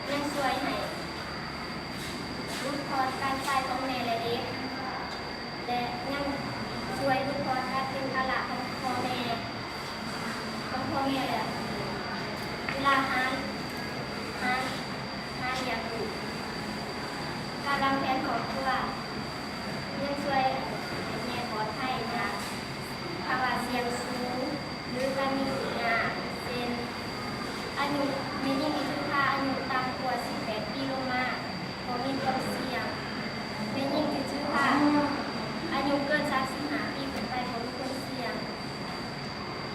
ຍັງຊ່ວຍໃຫ້ຫຼຸດຜ່ອນການໃຊ້ຂອງແມ່ ແລະ ເດັກ ແລະ ຍັງຊ່ວຍຫຼຸດຜ່ອນການເປັນພາລະຂອງພໍ່ແມ່ ຂອງພໍ່ແມ່ ແລະ ເວລາຫາ ຫາ ຫາລ້ຽງລູກ. ການວາງແຜນຄອບຄົວຍັງຊ່ວຍໃຫ້ແມ່ປອດໄພຈາກພາວະສ່ຽງສູງ ຫຼື ການມີລູກຍາກ ເຊັ່ນ ອາຍຸ ແມ່ຍິງທີ່ຖືພາອາຍຸຕ່ຳກວ່າສິບແປດປີລົງມາ ກໍມີຄວາມສ່ຽງ. ແມ່ຍິງທີ່ຖືພາອາຍຸເກີນສາມສິບຫ້າປີຂຶ້ນໄປ ກໍມີຄວາມສ່ຽງ.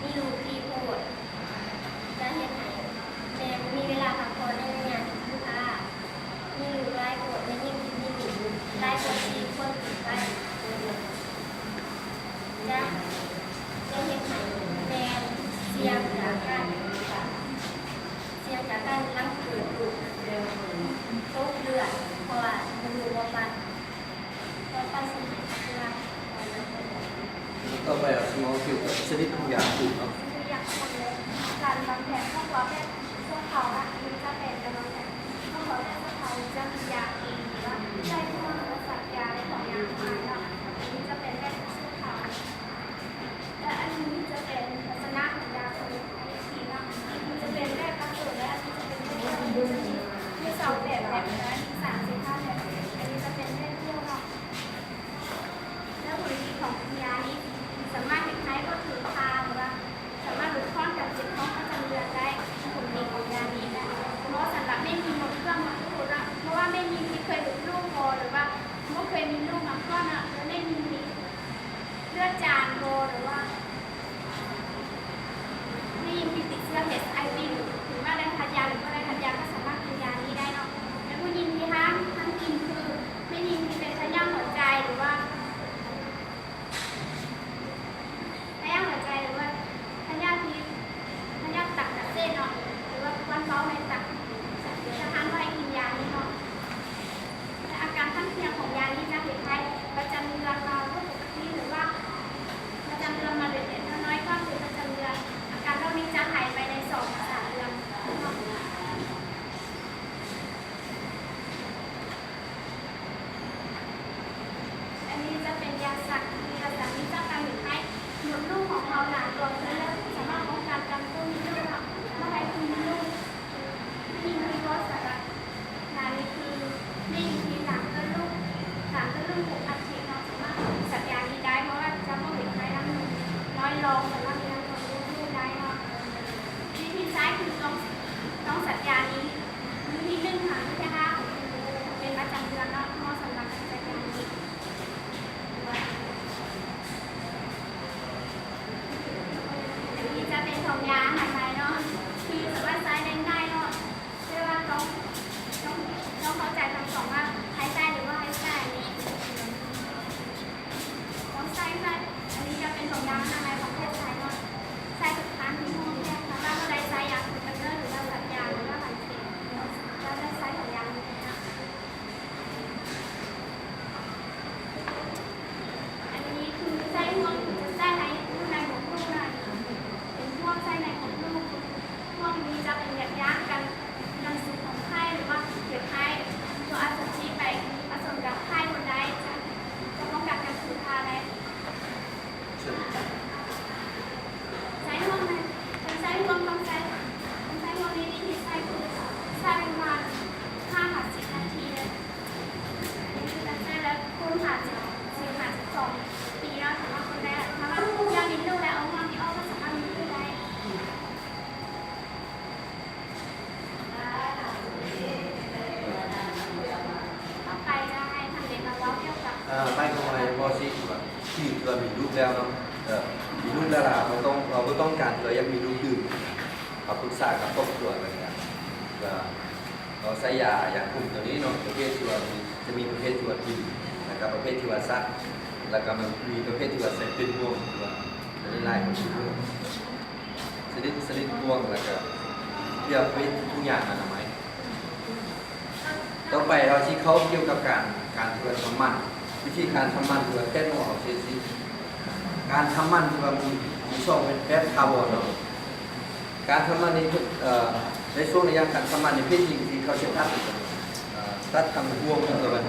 ມີລູກທີ່ໂພດ ຈະເຮັດໃຫ້ແມ່ບໍ່ມີເວລາພັກຜ່ອນໃນໄລຍະທີ່ຖືພາ. ມີລູກຫຼາຍໂພດ ແມ່ຍິງທີ່ມີລູກຫຼາຍກວ່າສີ່ຄົນຂຶ້ນໄປ ຈະ ຈະເຮັດໃຫ້ແມ່ສ່ຽງຈາກການ ສ່ຽງຈາກການຫຼັງເກີດລູກຕົກເລືອດ ເພາະວ່າມີລູກບໍ່ປັນ. ຕໍ່ໄປເຮົາຊິເວົ້າກ່ຽວກັບຊະນິດຂອງຢາປູກເນາະ. ການວາງແຜນຄອບຄົວແບບຊົ່ວຄາວນະ ມັນຈະເປັນການວາງແຜນຄອບຄົວແບບຊົ່ວຄາວ ຈະມີຢາເອງ ຫຼືວ່າໃຊ້ພວກສັດຢາຂອງຢາຂອງມັນເນາະ ມັນຈະເປັນແບບຊົ່ວຄາວ. ແລະ ອັນນີ້ຈະເປັນລັກສະນະຂອງຢາສະໝຸນໄພທີ່ວ່າ ມັນຈະເປັນແບບປະສົມ ແລະ ອັນນີ້ຈະເປັນແບບທີ່ມີຢູ່ສອງແບບ ແບບເໜືອ ສາມສິບຫ້າແບບ ອັນນີ້ຈະເປັນແບບດຽວເນາະ. ແລະ ຜົນດີຂອງຢານີ້ສາມາດເຮັດໃຫ້ບໍ່ຖືພາ ຫຼືວ່າສາມາດຫຼຸດຜ່ອນການເຈັບຂອງປະຈຳເດືອນໄດ້. ຜົນດີຂອງຢານີ້ນະ ເໝາະສຳລັບແມ່ຍິງໝົດເຄື່ອງໝົດຮູດເນາະ ບໍ່ວ່າແມ່ຍິງທີ່ເຄີຍຫຼຸດລູກບໍ່ ຫຼືວ່າບໍ່ເຄີຍມີລູກມາກ່ອນເນາະ ແລະ ແມ່ຍິງທີ່ ເລືອດຈາງບໍ່ ຫຼືວ່າແມ່ຍິງທີ່ຕິດເຊື້ອ ເອັດໄອວີ ຫຼືວ່າໄດ້ທານຢາ ຫຼືບໍ່ໄດ້ທານຢາ ກໍສາມາດກິນຢານີ້ໄດ້ເນາະ. ແລະ ຜູ້ຍິງທີ່ຫ້າມ ຫ້າມກິນ ຄືແມ່ຍິງທີ່ເປັນພະຍາດຫົວໃຈ ຫຼືວ່າພະຍາດຫົວໃຈ ຫຼືວ່າພະຍາດທີ່ ພະຍາດຕັບອັກເສບເນາະ ຫຼືວ່າຄວັນເບົາໃນຕັບ ຈະຫ້າມບໍ່ໃຫ້ກິນຢານີ້ເນາະ. ແລະ ອາການຂ້າງຄຽງຂອງຢານີ້ຈະເຮັດໃຫ້ປະຈຳເດືອນມາບໍ່ປົກກະຕິ ຫຼືວ່າປະຈຳເດືອນມາເລັກໆນ້ອຍໆ ກ່ອນເປັນປະຈຳເດືອນ. ອາການເຫຼົ່ານີ້ຈະຫາຍໄປໃນສອງຫາສາມເດືອນ. ອັນນີ້ຈະເປັນຢາສັກ ຢາສັກນີ້ຈະເຮັດໃຫ້ມົດລູກຂອງເຮົາໜາຕົວຂຶ້ນ ແລະ ສາມາດປ້ອງກັນການເກີດມີລູກ ບໍ່ໃຫ້ມີລູກ. ແມ່ຍິງທີ່ບໍ່ສາມາດ ອັນນີ້ຄືແມ່ຍິງທີ່ຫຼັງເກີດລູກ ຫຼັງເກີດລູກຫົກອາທິດເນາະ ສາມາດສັກຢານີ້ໄດ້ ເພາະວ່າຈະບໍ່ເຮັດໃຫ້ນ້ຳນົມນ້ອຍລົງ ສາມາດມີນ້ຳນົມລູກໄດ້ເນາະ. ວິທີໃຊ້ຄືຕ້ອງ ຕ້ອງສັກຢານີ້ມື້ທີໜຶ່ງຫາມື້ທີຫ້າຂອງເປັນປະຈຳເດືອນເນາະ ເໝາະສຳລັບການສັກຢານີ້. ອັນນີ້ຈະເປັນຖົງຢາອະນາໄມເນາະ ຄືສາມາດໃຊ້ໄດ້ງ່າຍເນາະ. ແຕ່ວ່າຕ້ອງ ຕ້ອງ ຕ້ອງເຂົ້າໃຈທັງສອງວ່າໃຫ້ໃສ່ ຫຼືວ່າໃຫ້ໃສ່ອັນນີ້ ຕ້ອງໃສ່ ໃສ່. ອັນນີ້ຈະເປັນຖົງຢາອະນາໄມຂອງແພດຊາຍເນາະ ໃສ່ທຸກຄັ້ງທີ່ຫ້ອງແພດ. ຖ້າວ່າຜູ້ໃດໃຊ້ຢາຄຸມກຳເນີດ ຫຼືວ່າສັກຢາ ຫຼືວ່າບັນເທັງ ຈະໄດ້ໃຊ້ຖົງຢານີ້ນະ. ອັນນີ້ຄືໃສ່ຫ່ວງ ຈະໃສ່ໃນ ຢູ່ໃນໝົດລູກນະ ເປັນຫ່ວງໃສ່ໃນໝົດລູກ. ພວກນີ້ຈະເປັນແບບຢ້ານກັນ ການສູບຂອງໄຂ້ ຫຼືວ່າເກັບໄຂ້ ເພາະອາດຈະຊິໄປປະສົມກັບໄຂ້ຄົນໃດ ຈະ ຈະປ້ອງກັນການຖືພາໄດ້. ໃຊ້ຫ່ວງໃນ ການໃຊ້ຫ່ວງຕ້ອງໃຊ້ ການໃຊ້ຫ່ວງໃນວິທີໃຊ້ຄືໃຊ້ປະມານຫ້າຫາສິບນາທີເລີຍ. ໃຊ້ແລ້ວຄູນຫາສິບ ສິບຫາສິບສອງປີເນາະ ສາມາດຄົນໄດ້. ຖ້າວ່າຢາກມີລູກແລ້ວ ເອົາຫ່ວງນີ້ອອກ ກໍສາມາດມີລູກໄດ້. ຕໍ່ໄປຈະໃຫ້ທ່ານເລນມາເວົ້າກ່ຽວກັບ ເອີ ໄປກໍໄປເວົ້າຊິວ່າ ທີ່ວ່າມີລູກແລ້ວເນາະ ເອີ ມີລູກແລ້ວລະ ເຮົາຕ້ອງ ເຮົາບໍ່ຕ້ອງການທີ່ວ່າຢາກມີລູກຕື່ມ ເຮົາປຶກສາກັບຄອບຄົວກັນນະ ວ່າ ເຮົາໃຊ້ຢາ ຢາຄຸມຕົວນີ້ເນາະ ປະເພດທີ່ວ່າ ຈະມີປະເພດທີ່ວ່າຕີ ແລ້ວກໍປະເພດທີ່ວ່າສັກ ແລ້ວກໍມັນມີປະເພດທີ່ວ່າໃສ່ເປັນຫ່ວງ ທີ່ວ່າຕົວນີ້ຫຼາຍຄົນຊິຮູ້ ຊະນິດ ຊະນິດຫ່ວງ ແລ້ວກໍເພື່ອປະເພດຖົງຢາອະນາໄມ. ຕໍ່ໄປເຮົາຊິເຂົ້າກ່ຽວກັບການ ການທີ່ວ່າທຳໝັ້ນ ວິທີການທຳໝັ້ນທີ່ວ່າແພດໝໍເຮົາເຮັດຊິ ການທຳໝັ້ນທີ່ວ່າມີ ມີສອງແບບ ແບບຖາວອນເນາະ ການທຳໝັ້ນນີ້ ເອີ ໃນຊ່ວງໄລຍະການສະໝັກນີ້ ເພດຍິງທີ່ເຂົາຈະຕັດ ເອີ ຕັດທາງຮ່ວງເນາະ ແຕ່ວ່າ